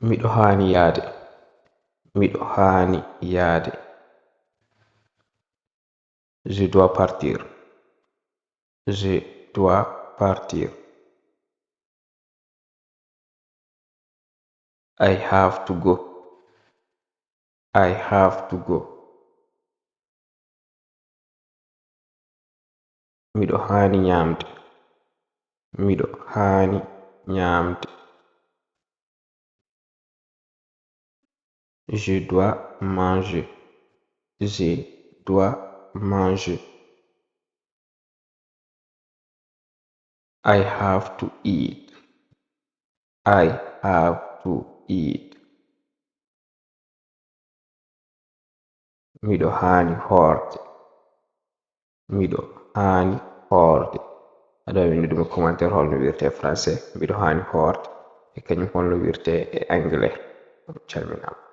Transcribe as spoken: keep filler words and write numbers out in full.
Miɗo haani yaade. Miɗo haani yaade. Je dois partir. Je dois partir. I have to go. I have to go. Miɗo haani ñaamde. Miɗo haani ñaamde. Je dois manger. Je dois manger. I have to eat. I have to eat. Miɗo haani hoorde. Miɗo haani hoorde. Aɗa waawi winndude mi commentaire hol no wiirtee e français, miɗo haani hoorde, e kañum hol no wiirtee e anglais. On calminaama.